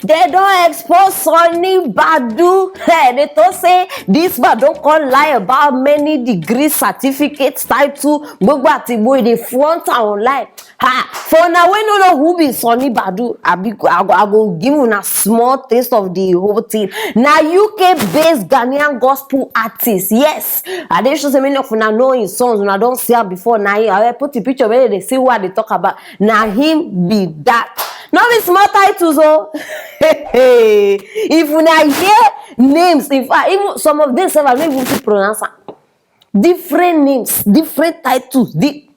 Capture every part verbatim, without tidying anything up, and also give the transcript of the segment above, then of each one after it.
They don expose Sonny Badu. Hey, they talk say this man don come lie about many degree, certificate, title, gbogbo ati gbogbo. They flaunt am online. Ha! For una wey no know who be Sonny Badu, I be, I go, I go give una small taste of the whole thing. Na U K based Ghanaian gospel artist. Yes, I dey sure say many of una know him songs. Una don see am before. Na him. I put the picture where they see who I dey talk about. Na him be that. No be small titles o. If una hear names, in fact, even some of them sef, I no even fit pronounce am. Different names, different titles. The,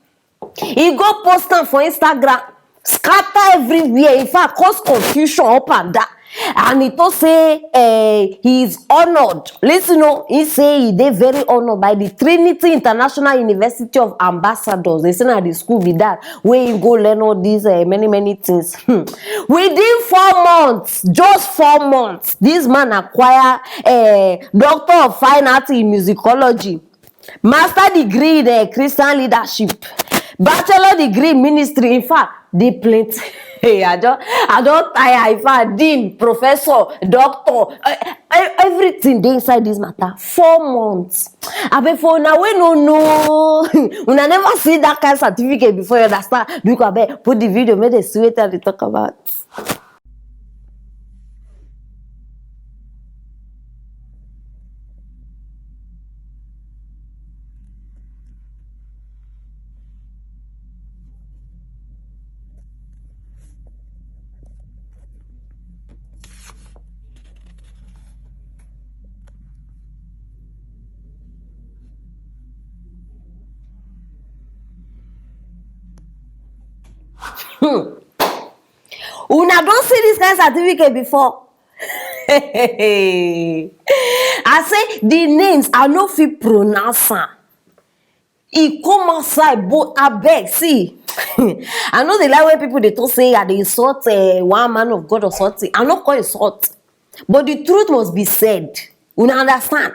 he go post am for Instagram, scatter everywhere. In fact, cause confusion up and down. And he talk say, eh, he is honored. Listen o, he say he dey very honored by the Trinity International University of Ambassadors. They say na the school be that, where he go learn all these, eh, many, many things. Hmm. Within four months, just four months, this man acquire, eh, Doctor of Fine Art in Musicology, master degree in, eh, Christian leadership, bachelor degree in ministry. In fact, dey plenty. Hey, I don, I don tire. In fact, dean, professor, doctor, eh, eh, everything dey inside this matter. Four months. Abeg, for una wey no know, una never see that kind certificate before, you understand? Because abeg, put the video, make they see wetin I dey talk about. Hmm. Una don see this kind certificate before? I say the names, I no fit pronounce am. E come outside, but abeg, see, I no dey like when people dey talk say I dey insult, eh, one man of God or something. I no come insult, but the truth must be said. Una understand?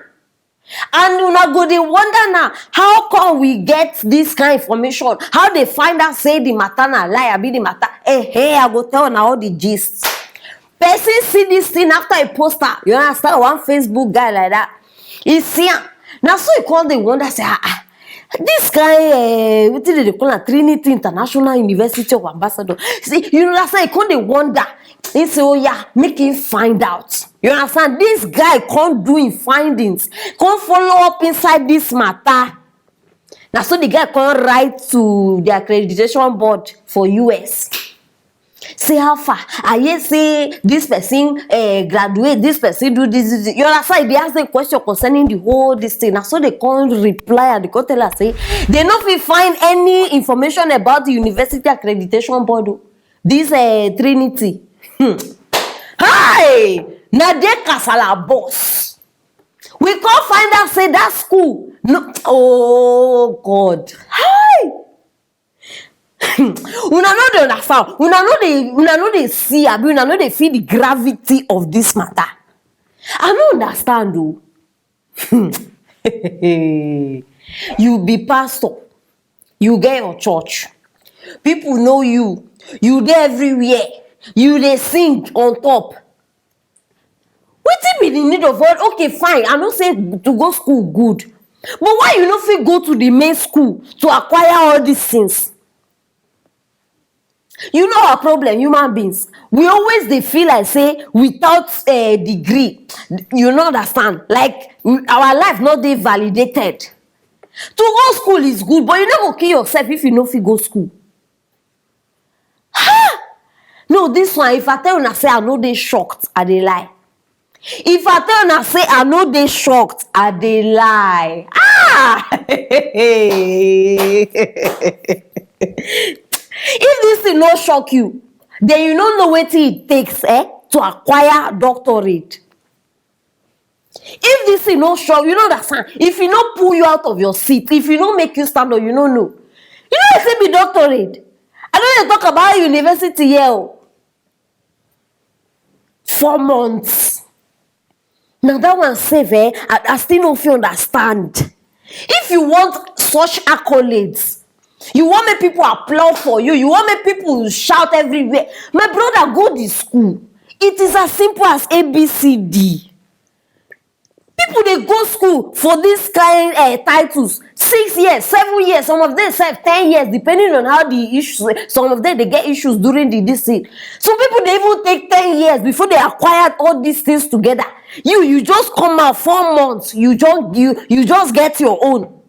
And una go dey wonder now, how come we get this kind information? How they find out say the matter na lie, abi the matter? Eh, eh, I go tell una all the gist. Person see this thing after he post am. You understand? One Facebook guy like that, he see am. Na so he come dey wonder say, ah, ah, this kind, eh, wetin dem dey call am, Trinity International University of Ambassador. See, you understand? He come dey wonder. He say, oh yeah, make him find out. You understand? This guy come do him findings, come follow up inside this matter. Na so the guy come write to the accreditation board for U S. Say, how far? I hear say this person, eh, graduate, this person do this, this, this. You understand? They ask them question concerning the whole this thing. Na so they come reply and they come tell us say they no fit find any information about the university accreditation board o. This, eh, Trinity. Hmm. Hi! Na there kasala burst. We come find out say that school, no, oh God. Hi! Una no dey understand. Una no dey, una no dey see, abi una no dey feel the gravity of this matter. I no understand o. You be pastor, you get your church, people know you, you dey everywhere, you dey sing on top. Wetin be the need of all? Okay, fine, I know say to go school good, but why you no fit go to the main school to acquire all these things? You know our problem, human beings. We always dey feel like say without a degree, you no understand. Like, our life no dey validated. To go school is good, but you no go kill yourself if you no fit go school. Ha! No, this one, if I tell una say I no dey shocked, I dey lie. If I tell una say I no dey shocked, I dey lie. Ah! If this thing no shock you, then you no know wetin it takes, eh, to acquire doctorate. If this thing no shock, you no understand. If e no pull you out of your seat, if e no make you stand up, you no know. You know wetin be doctorate? I no dey talk about university here o. Four months. Na that one sef, eh, I, I still no fit understand. If you want such accolades, you want make people applaud for you, you want make people shout everywhere. My brother, go the school. It is as simple as A B C D. People dey go school for this kind uh, titles, six years, seven years, some of them serve ten years, depending on how the issues. Some of them dey get issues during the this thing. Some people dey even take ten years before they acquired all these things together. You you just come out four months, you just you you just get your own.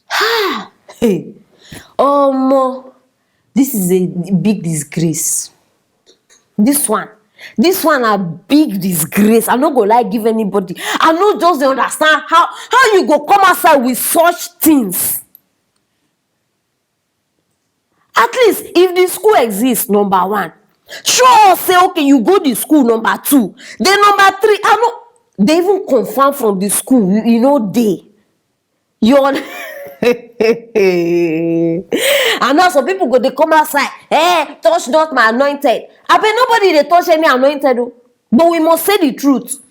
Ha! Hey. Omo, this is a big disgrace. This one, this one a big disgrace. I no go like give anybody. I no just dey understand how how you go come outside with such things. At least if the school exists, number one, show us say okay, you go the school, number two, then number three. I no, they even confirm from the school, you, you know they. You on. And now some people go they come outside, eh, touch not my anointed. I bet nobody they touch any anointed, oh. But we must say the truth.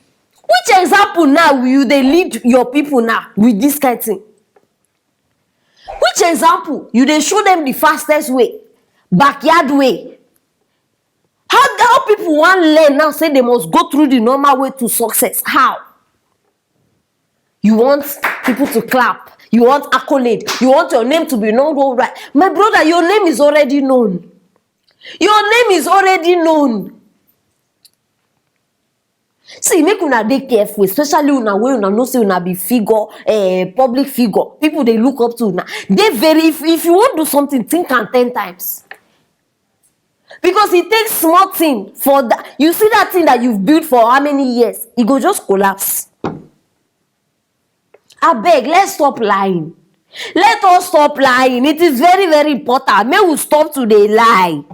Which example now will you they lead your people now with this kind of thing? Which example you they show them the fastest way, backyard way? How how people want learn now say they must go through the normal way to success? How? You want people to clap, you want accolade, you want your name to be known worldwide. My brother, your name is already known. Your name is already known. See, make una dey careful, especially una wey una know say una be figure, eh, public figure. People dey look up to una. Dey very, if, if you wan do something, think am ten times. Because it takes small thing for that. You see that thing that you've built for how many years? It go just collapse. Abeg, let's stop lying. Let us stop lying. It is very, very important. Make we stop to dey lie.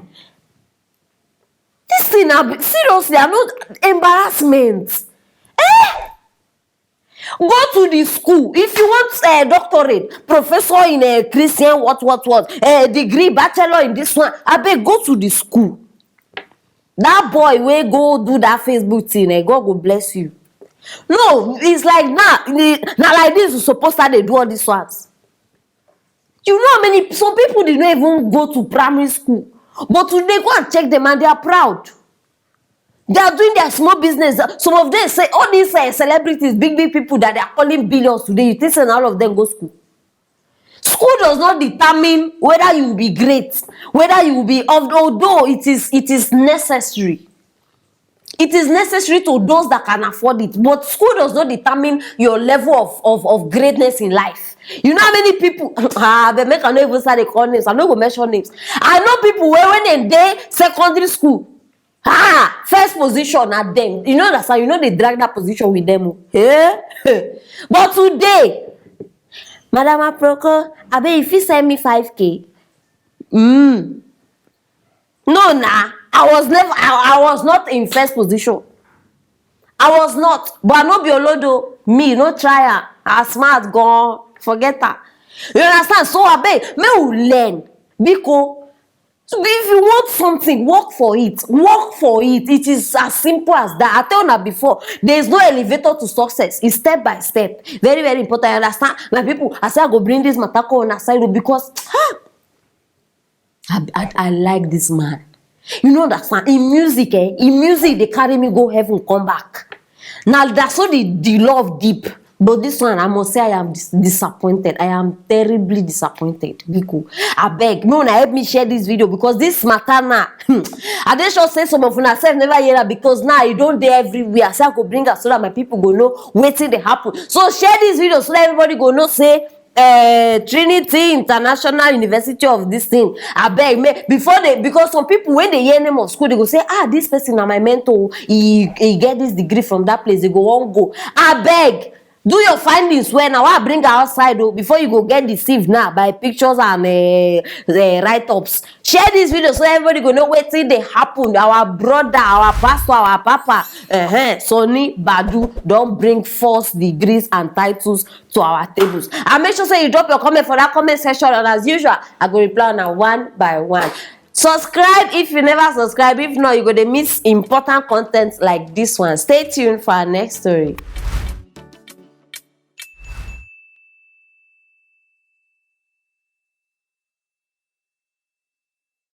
This thing na seriously, I no, embarrassment. Eh? Go to the school if you want a doctorate, professor in a Christian, what what what, a degree, bachelor in this one. Abeg, go to the school. That boy wey go do that Facebook thing, eh, God go bless you. No, it's like now, na like this you suppose start dey do all these ones. You know how many, some people did not even go to primary school, but today go and check them and they are proud. They are doing their small business. Some of them say all these uh, celebrities, big big people that they are calling billions today, you think say all of them go school? School does not determine whether you will be great, whether you will be, although it is it is necessary. It is necessary to those that can afford it, but school does not determine your level of, of, of greatness in life. You know how many people, ah, they make I no even start dey call names. I no go mention names. I know people where when they dey secondary school, ah, first position at them. You know that's how you know they drag that position with them. Oh. Eh? But today, Madam Aproko, abeg, if you send me five K, mm, no, nah. I was never. I, I was not in first position. I was not. But I no be olodo. Me, no try am. I smart gone. Forget her. You understand? So abeg, make we learn. Biko. So if you want something, work for it. Work for it. It is as simple as that. I tell una before, there is no elevator to success. It's step by step. Very, very important. You understand? My people, I say I go bring this matter come on aside because, ha, I, I, I like this man. You know that song. In music, eh? In music, they carry me go heaven, come back. Now that's so the, the love deep. But this one, I must say, I am dis- disappointed. I am terribly disappointed. Biko, I beg, no, na help me share this video because this matter now. Hmm, I dey sure say some of una sef never hear am because now you don dey everywhere. Say I go bring am so that my people go know wetin dey happen. So share this video so that everybody go know say uh, Trinity International University of this thing. Abeg, me before they, because some people when they hear name of school, they go say, ah, this person na my mentor. He he get this degree from that place. They go wan go. Abeg, do your findings well now. I bring her outside though before you go get deceived now by pictures and uh, uh, write-ups. Share this video so everybody go know wetin dey happen. Our brother, our pastor, our papa, uh-huh, Sonny Badu don bring false degrees and titles to our tables. And make sure say you drop your comment for that comment section, and as usual, I go reply on one by one. Subscribe if you never subscribe. If not, you go dey miss important content like this one. Stay tuned for our next story.